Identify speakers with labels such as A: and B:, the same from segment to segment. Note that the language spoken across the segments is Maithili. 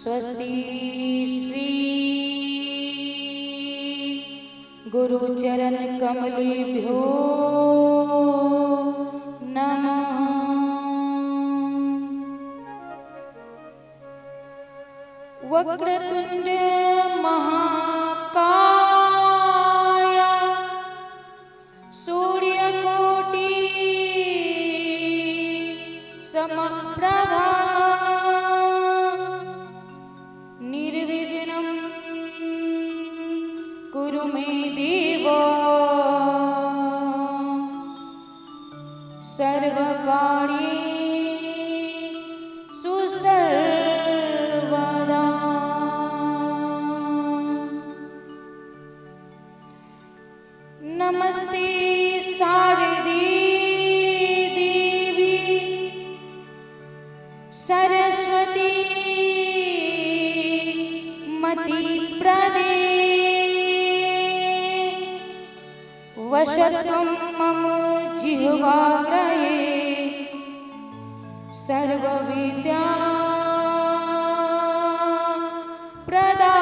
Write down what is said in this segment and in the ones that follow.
A: स्वस्ति श्री गुरुचरण कमलेभ्यो नमः। वक्रतुंड महाकाय सूर्यकोटि समप्रभा निर्विघ्नं कुरु मे देव सर्वकार्येषु सर्वदा। नमस्ते शारदे देवी सरस्वती मति प्रदे वशत्वं मम जिह्वाग्रहे सर्वविद्या प्रदा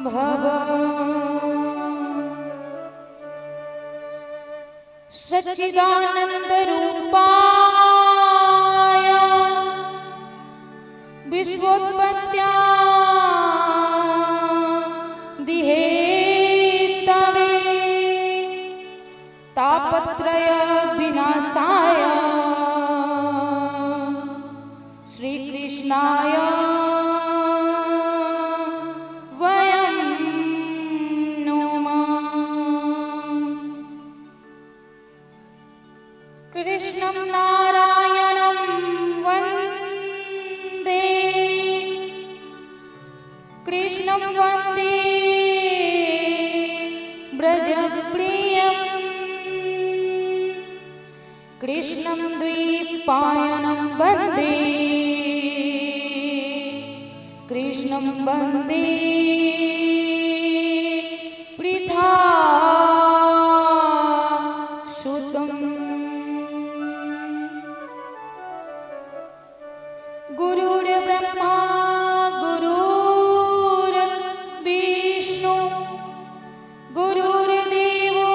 A: भव। सच्चिदानंद रूपाय विश्वोत्पत्त्या दिहेतवे तापत्रय विनाशाय श्रीकृष्णाय वयं नुमः। कृष्णं नारायणं वन्दे, कृष्णं वन्दे व्रजप्रियम्, कृष्णं द्वैपायनं वन्दे, कृष्णं वन्दे पृथा सुतम्। गुरुर्ब्रह्मा गुरुर्विष्णु गुरुर्देवो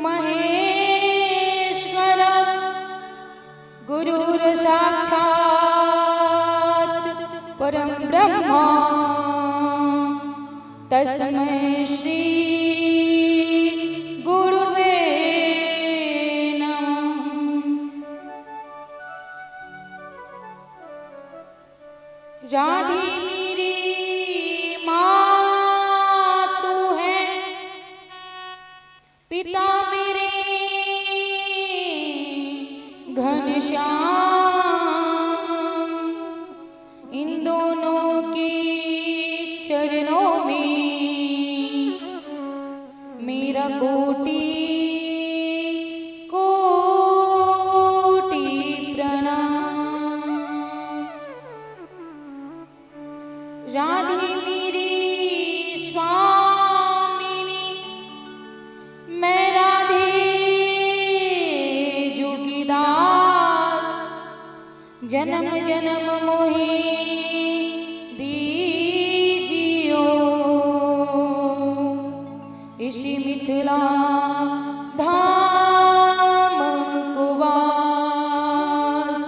A: महेश्वर गुरुर्साक्षात् परं ब्रह्म तस्मै श्री गुरुवे नमः। राधे मेरी माँ तू है, पिता मेरे घनश्याम, इन दोनों के चरणों में मेरा कोटि कोटि प्रणाम। राधे मेरी स्वामिनी, मैं राधे जू की दास, जन्म जन्म मोहे दीजियो इसी मिथिला धाम को वास।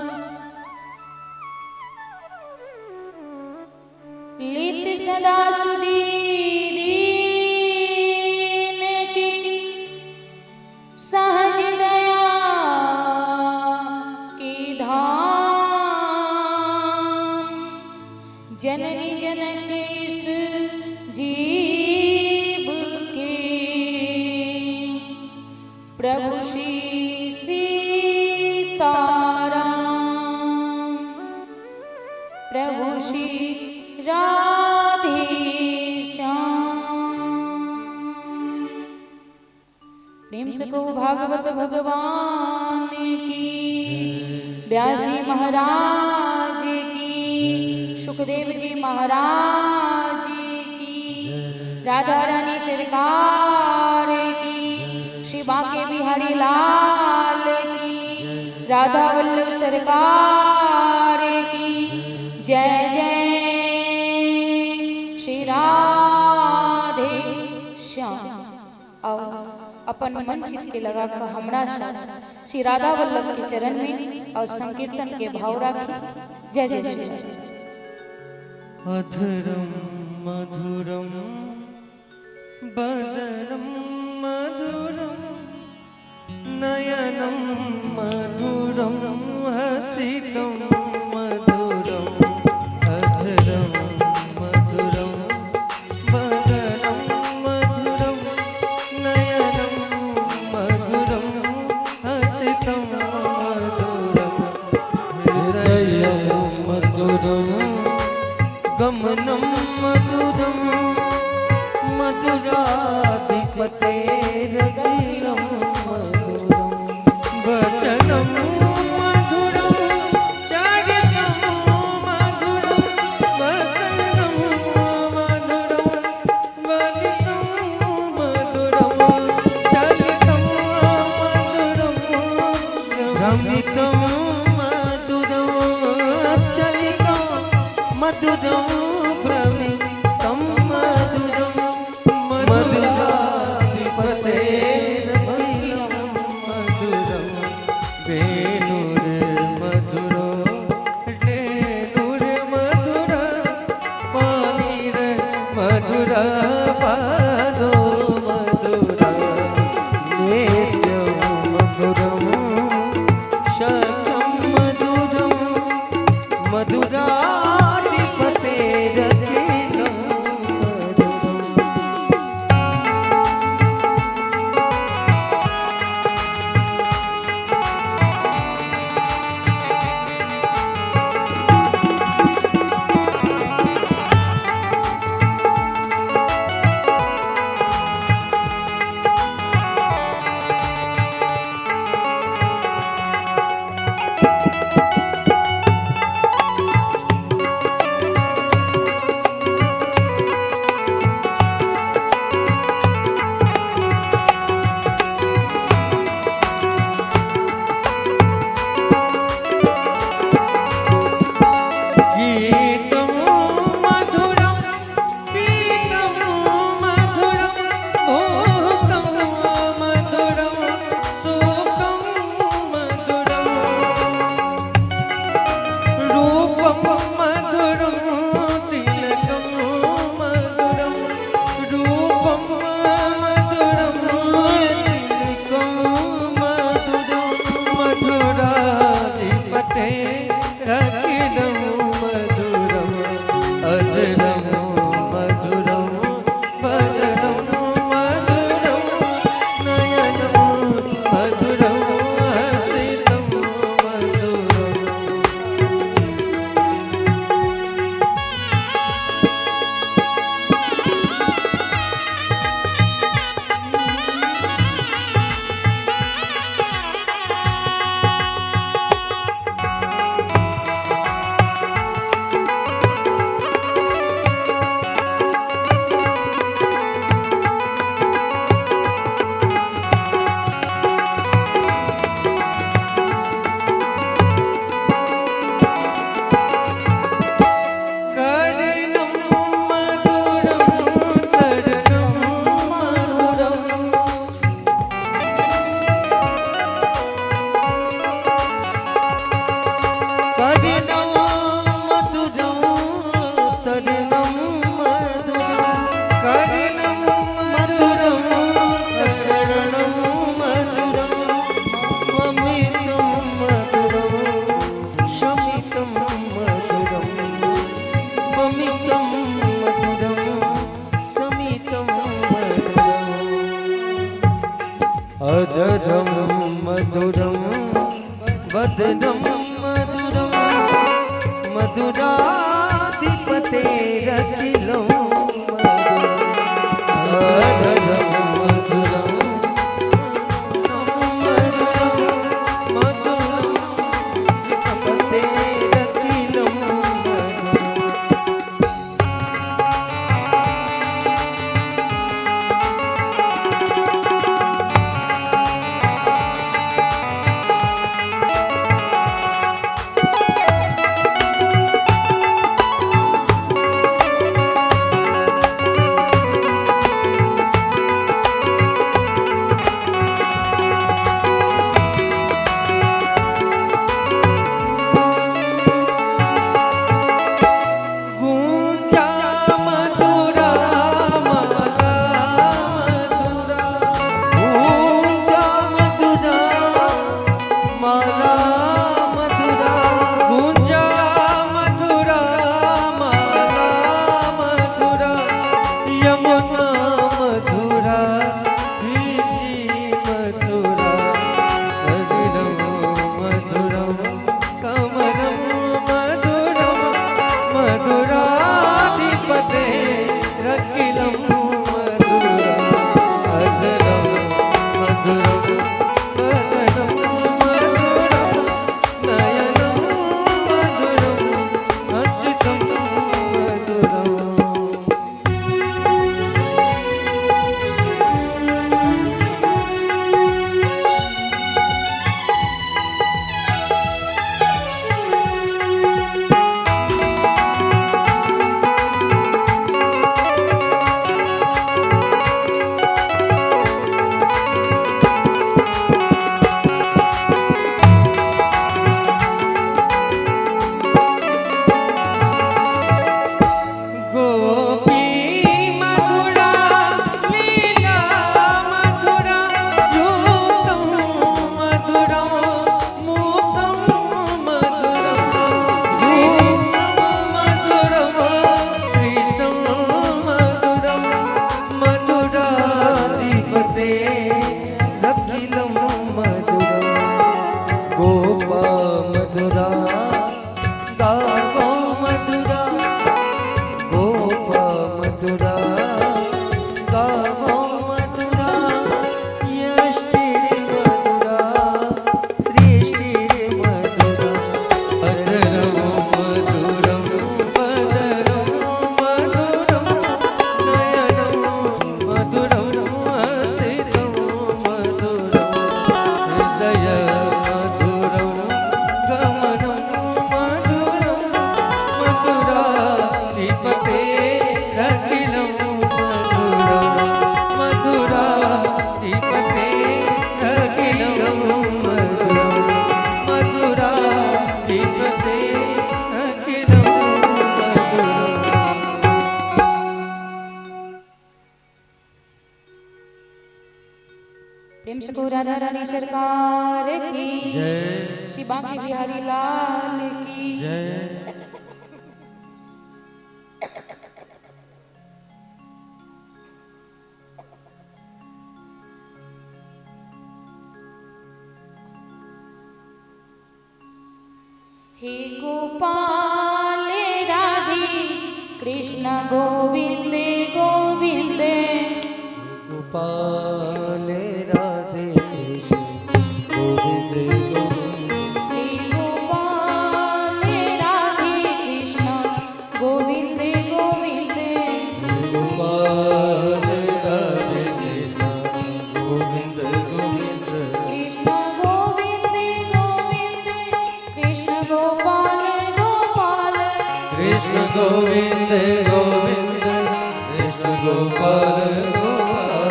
A: लित सदा सुधी दीन की सहज दया की धाम, जननी जनक इस जीव के प्रभु श्री सीताराम, प्रभु श्री राधे श्याम। प्रेम से कहो भागवत भगवान की, व्यास जी महाराज की, सुखदेव जी महाराज की, राधा रानी सरकार की, श्री बांके बिहारी लाल की, राधा वल्लभ सरकार की जय जय श्री राधे श्याम। आओ अपन मन चित के लगा कर हमरा साथ श्री राधा वल्लभ के चरण में और संकीर्तन के भाव राखी। जय जय श्री राधे।
B: अधरम मधुरम बदनम मधुरम नयनम मधुरम हसितम मधुरम अधरम मधुरम बदनम मधुरम नयनम मधुरम हसितम मधुरम हृदयं मधुरम गमनं मधुरम मधुराधिपतेरखिलं मधुरम वचनं मधुरं चरितं मधुरं वसनं मधुरं वलितं मधुरं चलितं मधुरं भ्रमितं मधुरं चलितं मधुरं भ्रमितं मधुरं मधुराधिपतेरखिलं मधुरं वेणुर्मधुरो रेणुर्मधुर पाणिर्मधुर पादो मधुर नित्यं मधुरं शतं मधुरं मधुराधिपतेरखिलं मधुरम्। गीतं मधुरं पीतं मधुरं भोक्तं मधुरं सुखं मधुरं रूपं मधुरं तिलकं मधुरं रूपं मधुरं तिलकं मधुरं मधुराधिपतेरखिलं मधुरम् अधरं मधुरं वदनं मधुरं नयनं मधुरं हसितं मधुरम्। कर्णं मधुरं तरणं मधुरम् कर्णं मधुरं तरणं मधुरं कर्णं मधुरं शरणं मधुरं ममितं मधुरं शमितं मधुरं ममितं मधुरं समितं मधुरम् अधरं मधुरं वदनं मधुरं मधुराधिपतेरखिलं मधुरम् अधरं मधुरं मधुरं मधुराधिपतेरखिलं मधुरम्। गोप मधुरा गावो मधुरा, गोप मधुरा गावो मधुरा, यष्टि मधुरा सृष्टि मधुरा। अधरं मधुरं वदनं मधुरं, नयनं मधुरं हसितं मधुरं, हृदय मधुरं गमनं मधुरं, मधुराधिपते रखिलं मधुरं, मधुराधिपते रखिलं मधुरं, मधुराधिपते रखिलं मधुरं।
A: प्रेम से कहो राधा रानी सरकार की
B: जय।
A: श्री बांके बिहारी लाल की
B: जय।
A: हे गोपाल राधे कृष्ण गोविंद गोविंद,
B: गोपाल राधे कृष्ण गोविंद गोविंद,
A: हे गोपाल राधे कृष्ण गोविंद गोविंद,
B: गोपाल राधे कृष्ण गोविंद गोविंद,
A: कृष्ण गोविंद गोविंद, कृष्ण गोपाल गोपाल,
B: कृष्ण गोविंद गोविंद, कृष्ण गोपाल गोपाल,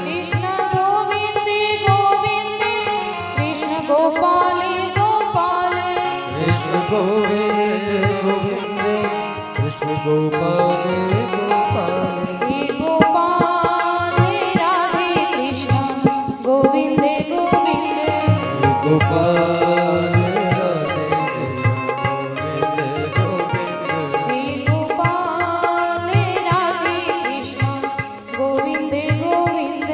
A: कृष्ण गोविंद गोविंद, कृष्ण गोपाल गोपाल,
B: कृष्ण गोविंद गोविंद, कृष्ण गोपाल गोपाल,
A: हे गोपाल राधे कृष्ण गोविंद गोविंद,
B: गोपाल राधे कृष्ण गोविंद गोविंद,
A: हे गोपाल राधे कृष्ण गोविंद गोविंद,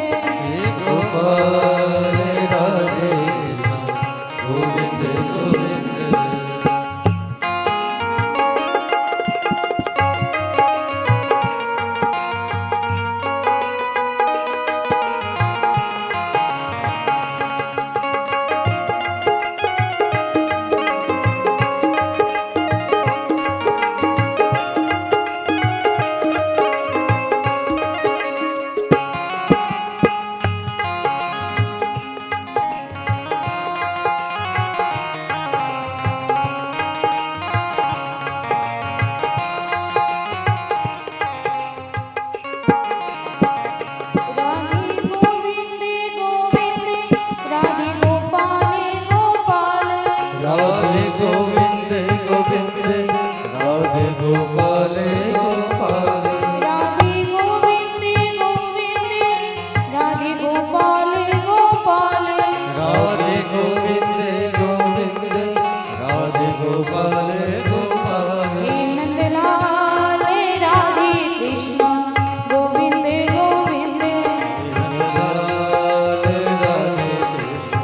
B: गोपाल राधे कृष्ण गोविंद गोविंद।
A: राधे गोविंद गोविंद, राधे गोपाल गोपाल,
B: राधे गोविंद गोविंद, राधे गोपाल गोपाल,
A: राधे गोविंद गोविंद, राधे गोपाल गोपाल,
B: राधे गोविंद गोविंद, राधे गोपाल गोपाल,
A: हे नंदलाल राधे कृष्ण गोविंद गोविंद,
B: लाल राधे कृष्ण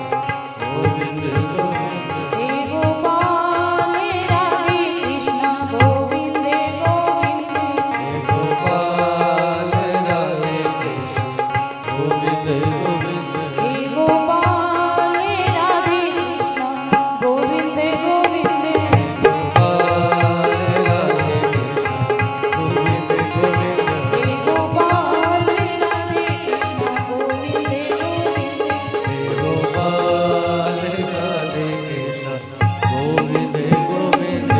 B: गोविंद गोविंद,
A: हे गोपाल राधे कृष्ण गोविंद गोविंद,
B: गोपाल राधे कृष्ण गोविंद गोविंद,
A: हे गोपाल राधे कृष्ण गोविंद गोविंद,
B: गोपाल राधे कृष्ण गोविंद गोविंद,
A: हे गोपाल राधे कृष्ण गोविंद गोविंद,
B: गोपाल राधे कृष्ण गोविंद गोविंद।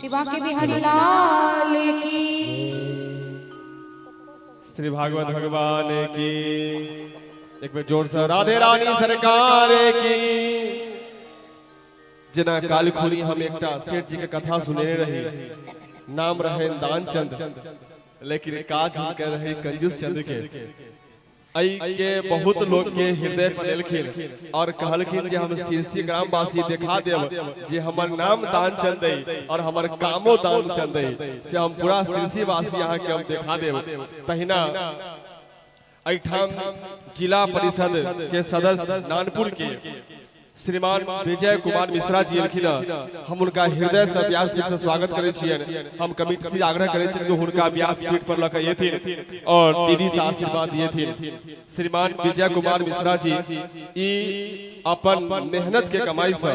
A: शिवा के बिहारी लाल की।
C: श्री भागवत भगवान की। एक बेर जोर से राधे रानी सरकार की। जेना काल्हि खुनी हम एकटा सेठ जी के कथा सुनेने रही, नाम रहे दानचंद, लेकिन काज हुनकर रहे कंजूस चंद के। एहि के बहुत लोग के हृदय पर एलखिन और कहलखिन जे हम सिरसी ग्रामवासी देखा देब जे हमर नाम दानचंद है और हमर कामो दानचंद है, से हम पूरा सिरसी वासी अहाँ के हम देखा देब। तहिना एहिठाम जिला परिषद के सदस्य नानपुर के श्रीमान विजय कुमार मिश्रा जी एलखिन। हम हुनका हृदय से व्यासपीठ से स्वागत करै छियनि। हम कमिटी से आग्रह करै छियनि कि हुनका व्यासपीठ पर लऽ कऽ एथिन और दीदी से आशीर्वाद दिएथिन। श्रीमान विजय कुमार मिश्रा जी ई अपन मेहनत के कमाई से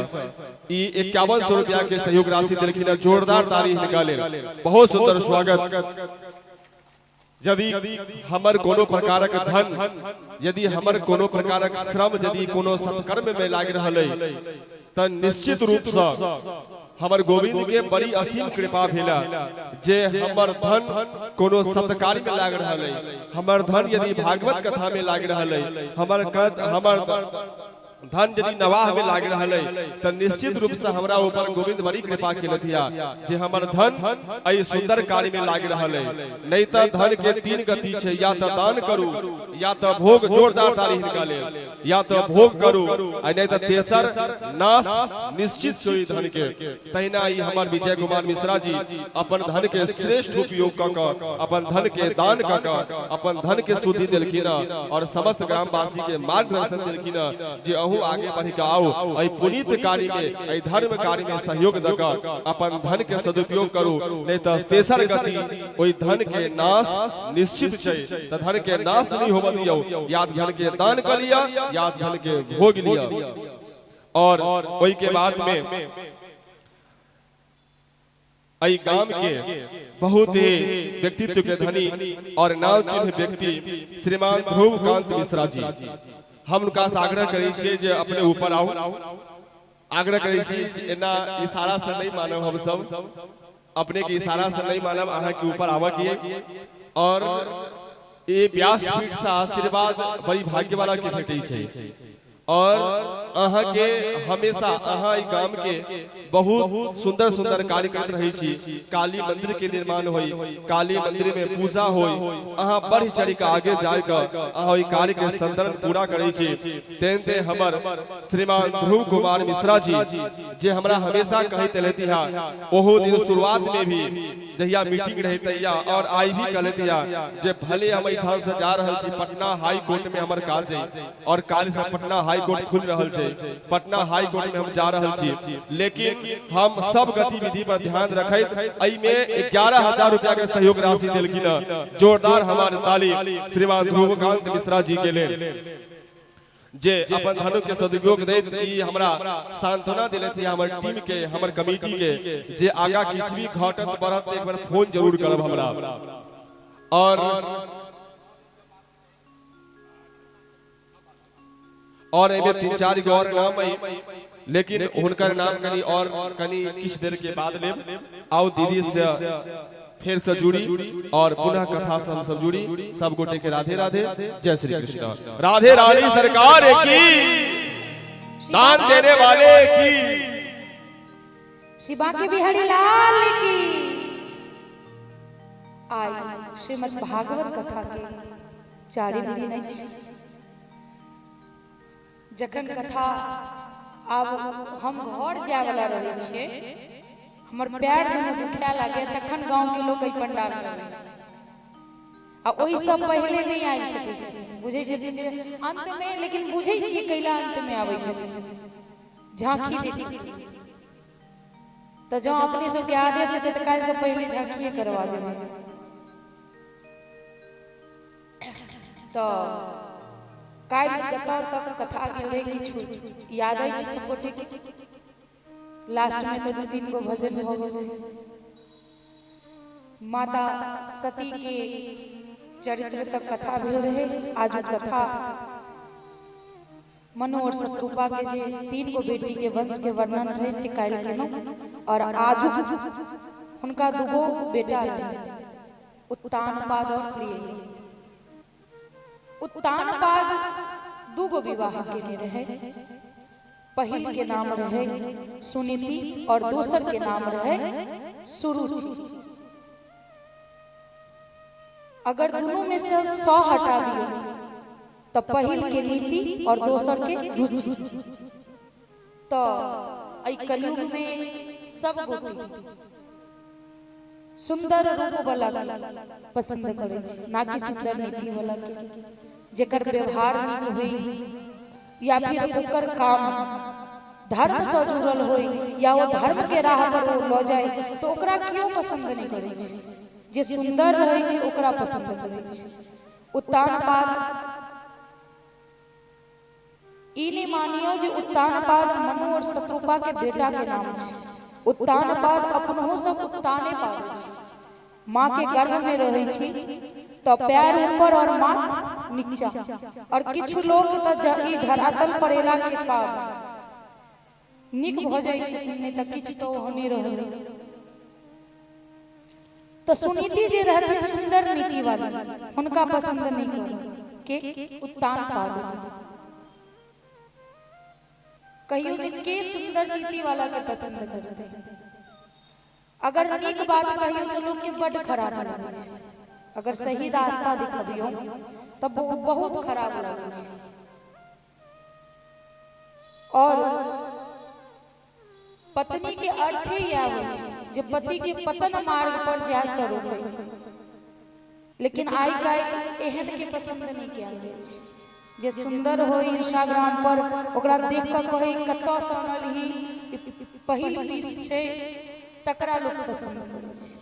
C: ई 5100 रुपया के सहयोग राशि देलखिन। जोरदार ताली हिनका लेल, बहुत सुंदर स्वागत। यदि हमर कोनो प्रकारक धन, यदि हमर कोनो प्रकारक श्रम यदि कोनो सत्कर्म में लागि रहल अइ तऽ निश्चित रूप से हमर गोविंद के बड़ी असीम कृपा भेला जे हमर धन कोनो सत्कार्य में लागि रहल अइ, हमर धन यदि भागवत कथा में लागि रहल अइ, हमर हमर धन यदि नवाह में लागि रहल अइ तऽ निश्चित रूप से हमरा ऊपर गोविंद बड़ी कृपा केलथिया जे हमर धन एहि सुंदर कार्य में लागि रहल अइ। नहीं तऽ धन के तीन गति छै, या तऽ दान करू या तऽ भोग, जोरदार ताली हिनका लेल, या तऽ भोग करू आ नहीं तऽ तेसर नाश निश्चित छै ओहि धन के। तहिना ई हमर विजय कुमार मिश्रा जी अपन धन के श्रेष्ठ उपयोग कऽ कऽ, अपन धन के दान कऽ कऽ, अपन धन के शुद्धि देलखिन और समस्त ग्रामवासी के मार्गदर्शन देलखिन जे अहूँ आगे बढ़ि कऽ आउ, एहि पुनीत कार्य में, एहि धर्म कार्य में सहयोग दऽ कऽ अपन धन के सदुपयोग करू, नहीं तऽ तेसर गति ओहि धन के नाश निश्चित छै। तऽ धन के नाश नहीं होबऽ दियौ, या धन के दान कऽ लिअ या धन के भोग लिअ। और ओहि के बाद में एहि गाम के बहुत ही व्यक्तित्व के धनी और नाम चिन्ह व्यक्ति श्रीमान ध्रुव कांत मिश्रा जी, हम हुनका से आग्रह करै छियै जे अपने ऊपर आउ। आग्रह करै छी, एना इशारा से नहीं मानब, हम सब अपने के इशारा से नहीं मानब, अहाँ के ऊपर आबऽ के और ये व्यासपीठ से आशीर्वाद बड़ी भाग्य वाला के भेटै छै। और अहाँ के हमेशा अहाँ ई गाम के बहुत सुंदर सुंदर कार्य करैत रहै छी। काली मंदिर के निर्माण होई, काली मंदिर में पूजा होई, अहाँ बढ़ चढ़ि के आगे जाय के अहाँ ओहि कार्य के संतरण पूरा करै छी। तेहन हमर श्रीमान ध्रुव कुमार मिश्रा जी जे हमरा हमेशा कहैत रहती है, ओहो दिन शुरुआत में भी जहिया मीटिंग रहे तहिया और आई भी कहलथि जे भले हम एहिठाम से जा रहल छी, पटना हाई कोर्ट में हमर काज है और काल्हि से पटना हाई कोर्ट खुलि रहल छै, पटना हाई कोर्ट में हम जा रहल छी, लेकिन हम सब गतिविधि पर ध्यान रखैत एहिमे 11,000 रुपया के सहयोग राशि देलखिन। जोरदार हमार ताली श्रीमान ध्रुवकांत मिश्रा जी के लेल जे अपन धनु के सदुपयोग दैत ई हमरा सांत्वना दिलथि, हमर टीम के, हमर कमिटी के, जे आगा किछु भी घटत बढ़त एक बार फोन जरूर करब हमरा। और एहिमे 3-4 गो और नाम अइ, लेकिन हुनकर नाम कनि और कनि किछु देर के बाद लेब। आउ दीदी से फिर से जुड़ी और पुनः कथा से हम सब जुड़ी। सब गोटे के राधे राधे, जय श्री कृष्ण। राधे रानी सरकार की, दान देने वाले की,
A: श्री बांके बिहारी लाल की। आई श्रीमद् भागवत कथा के चारिम दिन अछि, जखन कथा आब हम घर जाय वाला रहै छियै, हमर पैर दुनू दुखाय लागे, तखन गांव के लोग एहि पंडाल में आबै छै आ ओहिसँ पहिले नहि आबि सकै छथिन। बुझै छथिन जे अंतमे, लेकिन बुझै छियै कैला अंतमे आबै छथिन, झांकी देखी। तऽ जँ अपने सबके आदेश हेतै तऽ काल्हिसँ पहिले झांकिए करवा देबै। तऽ काल्हि कतऽ तक कथा गेल रहै किछु याद अछि सब गोटेके? लास्ट में तऽ 2-3 गो भजन भऽ गेल रहै। माता सती के चरित्र तक कथा भेल रहै। आजुक कथा मनु और शतरूपा के जे 3 गो बेटी के वंश के वर्णन रहे से काल्हि केलहुँ। और आजुक हुनका 2 गो बेटा रहे, उत्तानपाद और प्रिय। उत्तानपाद 2 गो विवाह केने रहे, पहिल के नाम रहे सुनीति और दोसर के नाम रहे सुरुचि। अगर दोनों में से 100 हटा दियो तो पहिल के नीति और दोसर के रुचि। तो एहि कलयुग में सब गोटे सुंदर रूप वाला के पसंद करै छै, ना कि सुंदर नीति वाला के। जेकर व्यवहार नीक होई या फिर ओकर काम धर्म से जुड़ल होई या वो धर्म के राह पर ओ लऽ जाय, तो ओकरा केओ पसंद नहीं करै छै। जे सुंदर रहै छै ओकरा पसंद करै छै। उत्तानपाद ई नहि मानियो जे उत्तानपाद मनु और शत्रुपा के बेटा के नाम छै। उत्तानपाद अपनहो सब उत्ताने पाद छै। माँ के गर्भ में रहै छी तो पैर ऊपर और माथ नीचा, और किछु लोग तऽ ई धरातल पर एला के बाद नीक भऽ जाइ छथिन, नहि तऽ किछु तऽ ओहने रहलै। तो सुनीति जे रहथिन सुंदर नीति वाली, हुनका पसंद नहीं करै के उत्तानपाद जी। कहियो जे के सुंदर नीति वाला के पसंद करते? अगर नीक बात कहियो तो लोग के बड खराब लगै छै। अगर सही रास्ता दिखबियो तब वो बहुत खराब लगै छै। और पत्नी के अर्थ ही यह होइ छै जे पति के पतन मार्ग पर जाय से रोकै। लेकिन आइ काल्हि एहन के पसंद नहीं कयल जाइ छै। जे सुंदर हो इंस्टाग्राम पर, ओकरा देख कऽ कहै कतऽ से अनलही, पहिल पीस छै, तकरा लोक पसंद करै छै।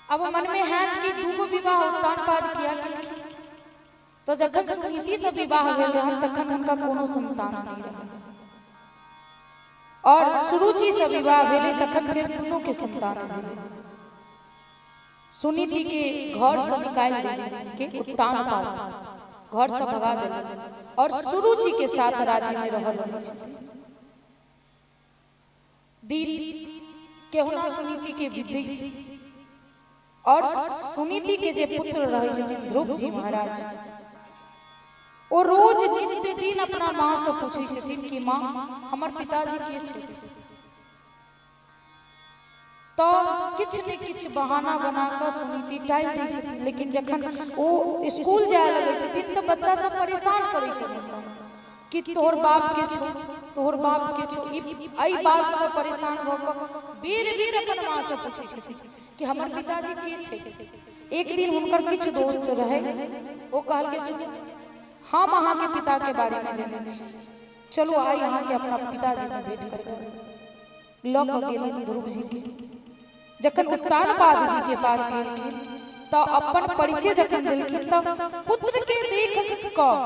A: अब मन में हैत कि दूगो विवाह उत्तानपाद किया केलखिन? तो जखन सुनीति से विवाह भेल रहन तखन हुनका कोनो संतान नहीं रहन, और सुरुचि से विवाह भेलै तखन फेर दुनू के संतान भेलै। सुनीति के घर से निकालि दै छथिन के उत्तानपाद, घर से भगा देलक और सुरुचि के साथ राज्य में रहऽ लगै छथिन। दिन केहुना सुनीति के बीतै छै, और सुनीति के जे पुत्र रहै छथिन ध्रुव जी महाराज, ओ रोज नित्य दिन अपना माँ से पूछै छथिन कि माँ, हमर पिताजी के छथिन? तऽ किछु ने किछु बहाना बना कऽ सुनीति टालि दै छथिन। लेकिन जखन ओ स्कूल जाय लगै छथिन तऽ बच्चा सब परेशान करै छथिन कि तोहर बाप के छौ, तोहर बाप के छौ। ई एहि बात से परेशान भऽ कऽ बेर बेर अपन माँ से पूछै छथिन कि हमर पिताजी के छै। एक दिन हुनकर किछु दोस्त रहै, ओ कहलकै, सुनू, हम अहाँके पिताके बारेमे जनै छी, चलू आइ अहाँके अपना पिताजी से भेंट करबै। लऽ कऽ गेलनि ध्रुव जी के। जखन उत्तानपाद जी के पास गेलखिन तऽ अपन परिचय जखन देलखिन तऽ पुत्र के देख कऽ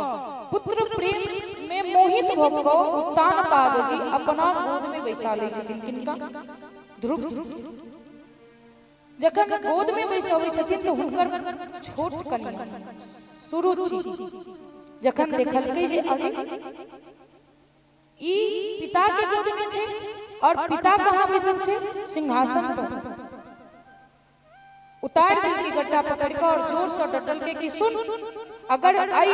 A: पुत्र प्रेम में मोहित भऽ कऽ उत्तानपाद जी अपना गोद में बैसा लै छथिन। किनका? ध्रुव जी। जखन गोद में बैसबै छथिन तऽ हुनकर छोट कनिया सुरुचि जखन देखलकै जे अरे, ई पिता के गोद में छै और पिता कहाँ बैसल छै? सिंहासन पर। उतारि देलकै गड्ढा पकड़ कऽ और जोर से डटलकै कि सुन, अगर आई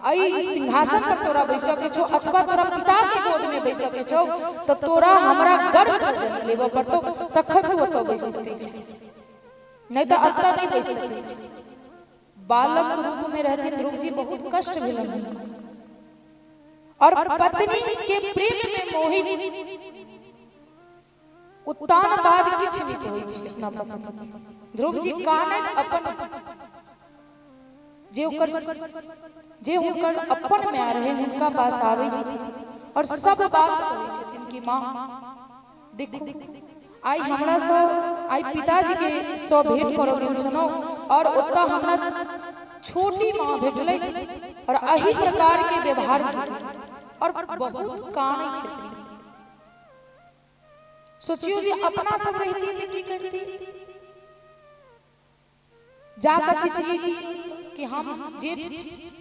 A: आई सिंहासन पर तोरा बैसऽ के छौ अथवा तोरा पिता के गोद में बैसऽ के छौ, तऽ तोरा हमरा गर्भ से जन्म लेबऽ पड़तौ, तखन तू ओतऽ बैस सकै छै, नहीं तऽ एतऽ नहि बैस सकै छै। बालक रूप में रहथिन ध्रुव जी, बहुत कष्ट भेलनि हुनका। और पत्नी के प्रेम में मोहित उत्तानपाद किछु नहि कहै छै अपना पत्नी। ध्रुव जी कानैत अपन जे ओकर जे हुनकर अपन माय रहे हुनका पास आबै छथिन और सब बात कहै छथिन कि माँ, देखू, आइ हमरा सँ आइ पिताजी के सँ भेंट करऽ गेल छलहुँ और ओतऽ हमरा छोटी माँ भेटलै और एहि प्रकार के व्यवहार केलकै, और बहुत कानै छथिन। सोचियो जे अपना सब रहिती तऽ की करती? जाकऽ चिचियैती कि हम जेठ छी,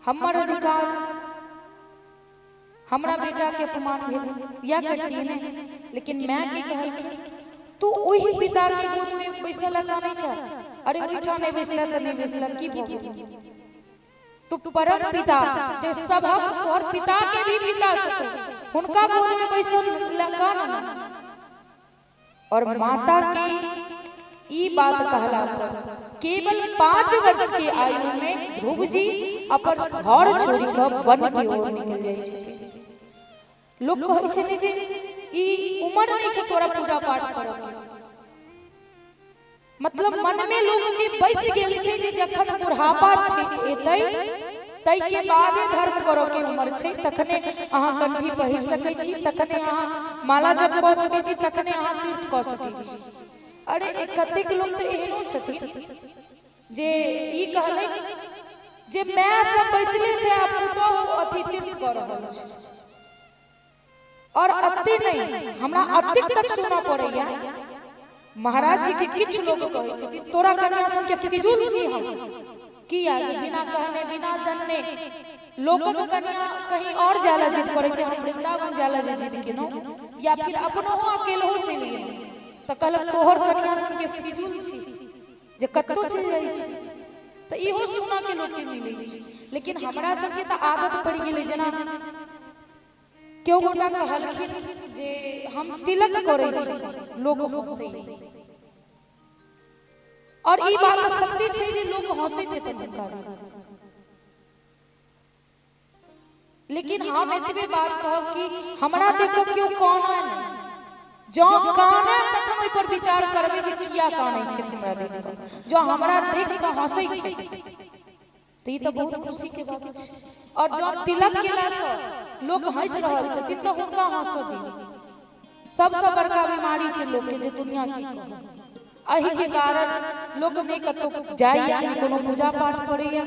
A: हमर अधिकार, हमरा बेटा के अपमान भेल, या करती ने? लेकिन माय की कहलखिन? तू ओहि पिता के गोद में बैसल कानै छै? अरे, ओहिठाम नहि बैसला तऽ नहि बैसला, की भऽ गेल? तू परम पिता जे सभक तोहर पिता के भी पिता छथिन, हुनका गोद में बैसल कान ने। और माता के ई बात कहला पर केवल 5 वर्ष के आयु में ध्रुव जी अपन घर छोड़ि कऽ वन के ओर निकल जाइ छथिन। लोक कहै छै ने जे ई उमर नहि छै तोरा पूजा पाठ करऽ के। मतलब मन में लोग के बस गेल छै जे जखन बुढ़ापा छै एतै तै के बादे धर्म करऽ के उम्र छै, तखने अहाँ कंठी पहिर सकै छी, तखने अहाँ माला जप कऽ सकै छी, तखने अहाँ तीर्थ कऽ सकै छी। अरे कतेक लोग तऽ एहनो छथिन जे ई कहलै जे माय सब बैसले छै आ पुतोहु अथी तीर्थ कऽ रहल छै। और अते नहीं, हमरा अतेक तक सुनऽ पड़ैया महाराज जी के किछु लोग कहै छथिन तोरा कन्या सबके फिजूल छी हम, किया जे बिना कहने बिना जनने लोकक कन्या कहीं और जाला जिद करै छै, हम वृंदावन जाला जे जिद केलहुँ या फिर अपनहो अकेलहो चलि गेलहुँ तऽ कहलक तोहर कन्या सबके फिजूल छी जे कतौ चलि जाइ छै। तऽ इहो सुनऽ के लोकके मिलै छै। लेकिन हमरा सबके तऽ आदत पड़ि गेलै, जेना केओ गोटा कहलखिन जे हम तिलक करै छी, लोक हंसै, और ई बात सत्य छै जे लोक हंसैत हेतनि हुनका, लेकिन हम एतबे बात कहब कि हमरा देखो केओ कानै नहि, जँ कानै तखन ओहि पर विचार करबै जे किया कानै छै हमरा देख कऽ, जँ हमरा देख कऽ हंसै छै तऽ ई तऽ बहुत खुशी के बात छै। और जँ तिलक केलासँ लोक हंसि रहल छथिन तऽ हुनका हंसऽ दियौ। सबसँ बड़का बीमारी छै लोकके जे दुनिया की कहत, एहि के कारण लोक नहि कतहु जाइया, नहि कोनो पूजा पाठ करैया,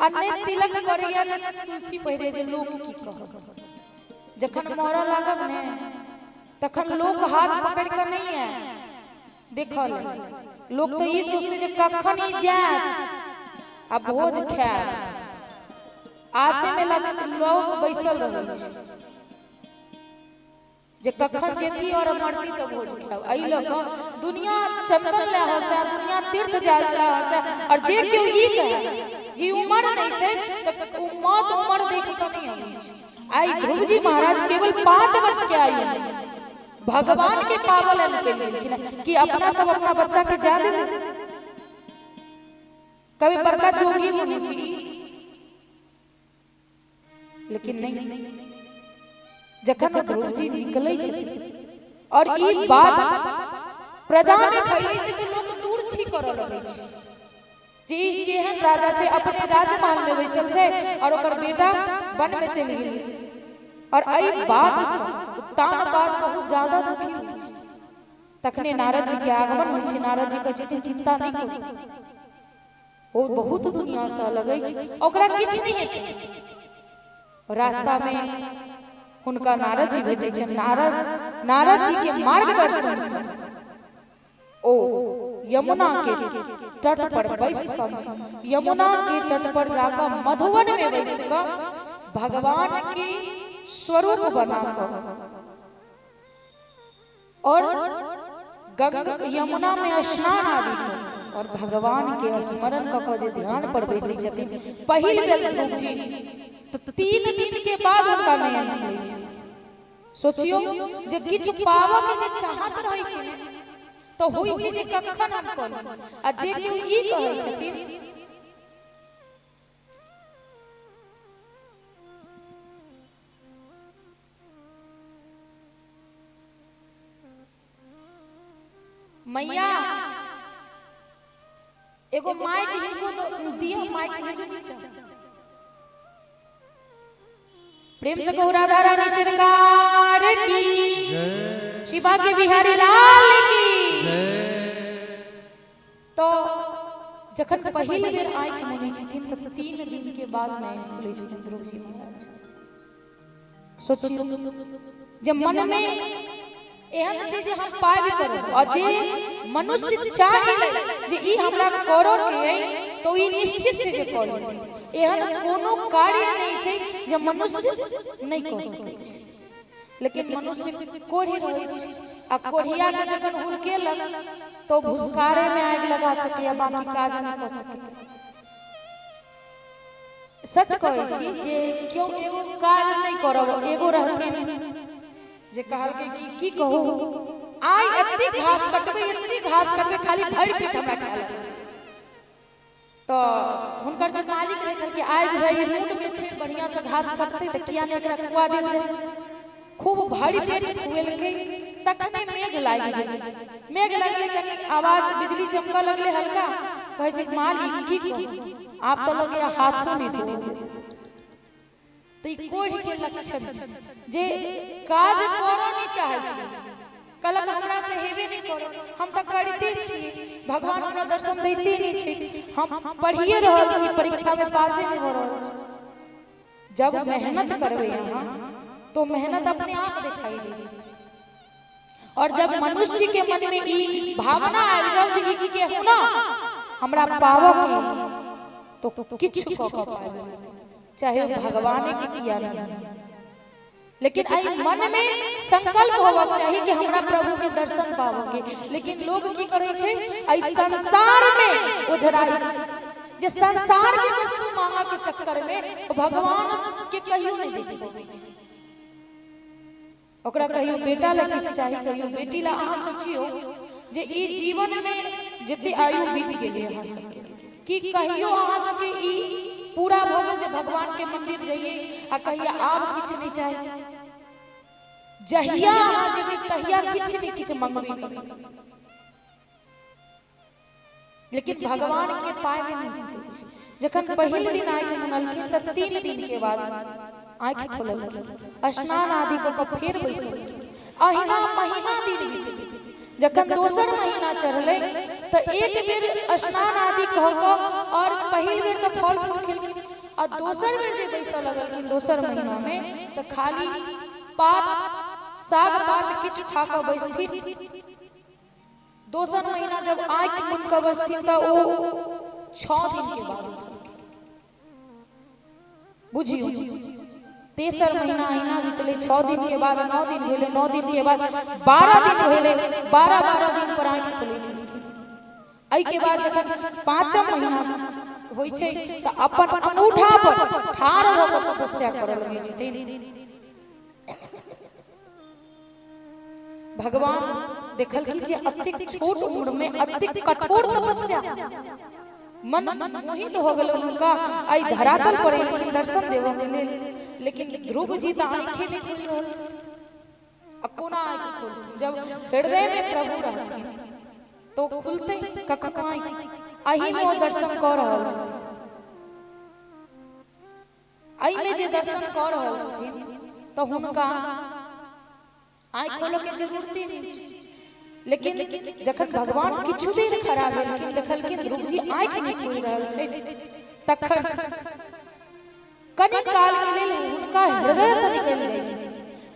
A: आ नहि तिलक करैया, नहि तुलसी पहिरे जे लोक की कहत। जखन मरऽ लागब ने तखन लोक हाथ पकड़ि कऽ नहि आयत देखल, लोक तऽ ई सोचतै जे कखन ई जायत आ भोज खायत, आसे में लोक बैसल रहै छै जे कखन जेती और मरती तऽ भोज खायब। एहि लऽ कऽ दुनिया चंदन लए हंसै, दुनिया तीर्थ जाय लए हंसै, और जे केओ ई कहै जे उमर नहि छै तऽ ओ मौत उमर देख कऽ नहि अबै छै। आइ ध्रुव जी महाराज केवल 5 वर्ष के आयु में भगवान के पावल निकलि गेलखिन कि अपना सब अपना बच्चा के जा देबै। कभी बड़का जोगी बनै छी, लेकिन नहीं, जखन ध्रुव जी निकलै छथिन और ई बात प्रजा में फैलै छै जे लोक दूर छी करऽ लगै छै जे ई केहन राजा छै, अपने राजमहल में बैसल छै और ओकर बेटा वन में चलि गेलै। और एहि बात से उत्तानपाद बहुत ज्यादा दुखी होइ छै। तखने नारद जी के आगमन होइ छै। नारद जी कहै छथिन चिंता नहि करू, ओ बहुत दुनिया से अलग अछि, ओकरा किछु नहि हेतै। रास्ता में हुनका नारद जी भेटै छनि। नारद जी के मार्गदर्शन से ओ यमुना के तट पर बैस कऽ, यमुना के तट पर जाकऽ मधुबन में बैस कऽ भगवान के स्वरूप बना कऽ और गंगा यमुना में स्नान आदि कऽ और भगवान के स्मरण कऽ कऽ जे ध्यान पर बैसै छथिन पहिल बेर ध्रुव जी, तऽ 3 दिन के बाद हुनका नयन खुलै छै। सोचियो जे किछु पाबऽ के जे चाहत रहै छै तऽ होइ छै जे कखन हम कऽ ली, आ जे केओ ई कहै छथिन मैया एगो माइक हिनको दिया, माइक भेजू नीचा। प्रेम से कहू राधा रानी सरकार की, शिवा के बिहारी लाल की। तो जखन पहिल बेर आँखि मुनै छथिन तऽ 3 दिन के बाद नयन खुलै छथिन ध्रुव जी महाराज। सोचियो जे मन में एहन छै जे हम पाबि करब, और जे मनुष्य चाहे जे ई हमरा करऽ के अइ तऽ ई निश्चित छै जे कऽ लेतै। एहन कोनो कार्य नहि छै जे मनुष्य नहि कऽ सकै छै, लेकिन मनुष्य कोढ़ी रहै छै आ कोढ़िया के जखन हुड़केलक तऽ भुसकारे में आगि लगा सकैया, बाकी काज नहि कऽ सकैया। सच कहै छी जे केओ एगो काज नहि करब। एगो रहथिन जे कहलकै कि की कहू, आइ एते घास कटबै, एते घास कटबै, खाली भरि पेट हमरा खाय लए। तऽ हुनकर जे मालिक रहै कहलकै आइ बुझाइ मूड में छै, बढ़िया से घास कटतै तऽ किया नहि एकरा खुआ देल जाय। खूब भरि पेट खुएलकै। तखने मेघ लागि गेलै। मेघ लगलै, कनी आवाज बिजली चमकऽ लगलै हल्का। कहै छै मालिक की कहू, आब तऽ लगैया हाथो नहि धोबै। तऽ ई कोढ़ि के लक्षण छै जे काज करऽ नहि चाहै छै। कहलक हमरा से हेबे नहि करत, हम तऽ करिते छी, भगवान हमरा दर्शन दैते नहि छै, हम पढ़िए रहल छी, परीक्षा में पासे नहि भऽ रहल छी। जब मेहनत करबै अहाँ तो मेहनत अपने आप दिखाई देगी। और जब मनुष्य के मन में ई भावना आबि जाओ जे ई केहुना हमरा पाबऽ के, तो किछु कऽ कऽ पाबि, चाहे ओ भगवाने के किया नहीं। लेकिन एहि मन में संकल्प होबक चाही कि हमरा प्रभु के दर्शन पाबऽ के। लेकिन लोग की करै छै, एहि संसार में ओझराइ छै, जे संसार के वस्तु मांगऽ के चक्कर में ओ भगवान के कहियो नहि देख पबै छै। ओकरा कहियो बेटा ला किछु चाही, कहियो बेटी ला। अहाँ सोचियौ जे ई जीवन में जते आयु बीत गेलै अहाँ सबके, कि कहियो अहाँ सबके ई पूरा भऽ गेल जे भगवान के मंदिर जइए आ कहिया आब किछु नहि चाही? जहिया अहाँ जेबै तहिया किछु ने किछु मंगबे करबै, लेकिन भगवान के पाबि नहि सकै छी। जखन पहिल दिन आँखि मुनलखिन तऽ 3 दिन के बाद आँखि खोललखिन, स्नान आदि कऽ कऽ फेर बैसलखिन। अहिना महीना दिन बीत गेल। जखन दोसर महीना चढ़लै तऽ एक बेर स्नान आदि कऽ कऽ और पहिल बेर तऽ फल फूल खेलखिन, आ दोसर बेर जे बैसऽ लगलखिन दोसर महीना में तऽ खाली पात साग पात किछु खा कऽ बैसथिन। दोसर महीना जब आँखि मुन कऽ बैसथिन तऽ ओ 6 दिन के बाद उठलखिन। बुझियौ, तेसर महीना अहिना बीतलै, 6 दिन के बाद 9 दिन भेलै, 9 दिन के बाद 12 दिन भेलै। 12 12 दिन पर आँखि खुलै छै। एहिके बाद जखन पाँचम महीना होइ छै तऽ अपन अंगूठा पर ठाढ़ भऽ कऽ तपस्या करऽ लगै छथिन। भगवान देखलखिन जे अतेक छोट उम्र में अतेक कठोर तपस्या, मन मोहित हो गेल हुनका। आइ धरातल पर एलखिन दर्शन देबऽ के लेल, लेकिन ध्रुव जी तऽ आँखे नहि खोलि रहल छथिन। आ कोना आँखि खोलथिन? जब हृदय में प्रभु रहथिन तो खुलते कखनो आँखि? एहि में ओ दर्शन कऽ रहल छथिन। एहिमे जे दर्शन कऽ रहल छथिन तऽ हुनका आँखि खोलऽ के जरूरते नहि छै। लेकिन जखन भगवान किछु देर खड़ा भेलखिन, देखलखिन ध्रुव जी आँखि नहि खोलि रहल छै, तखन कनि काल के लेल हुनका हृदय से निकलि जाइ छै।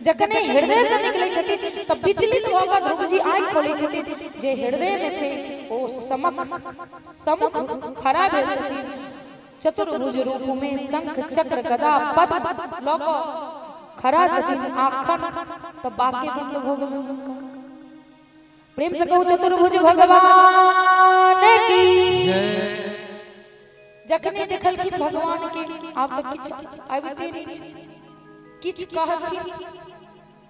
A: जखने हृदय से निकलै छथिन तऽ विचलित भऽ कऽ ध्रुव जी आँखि खोलै छथिन। जे हृदय में छै ओ समक समुख खड़ा भेल छथिन, चतुर्भुज रूप में शंख चक्र गदा पद्म लऽ कऽ खड़ा छथिन। आखन तऽ बाके बंद भऽ गेल हुनका। प्रेम से कहू चतुर्भुज भगवान की। जखने देखलखिन भगवान के, आब तऽ किछु आबिते नहि छै, किछु कहथिन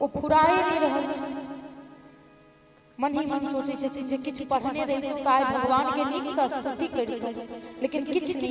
A: ओ फुराए नहि रहल छै। मन ही मन सोचै छथिन जे किछु पढ़ने रहितहुँ तऽ आइ भगवान के नीकसँ स्तुति करितहुँ, लेकिन किछु नहि।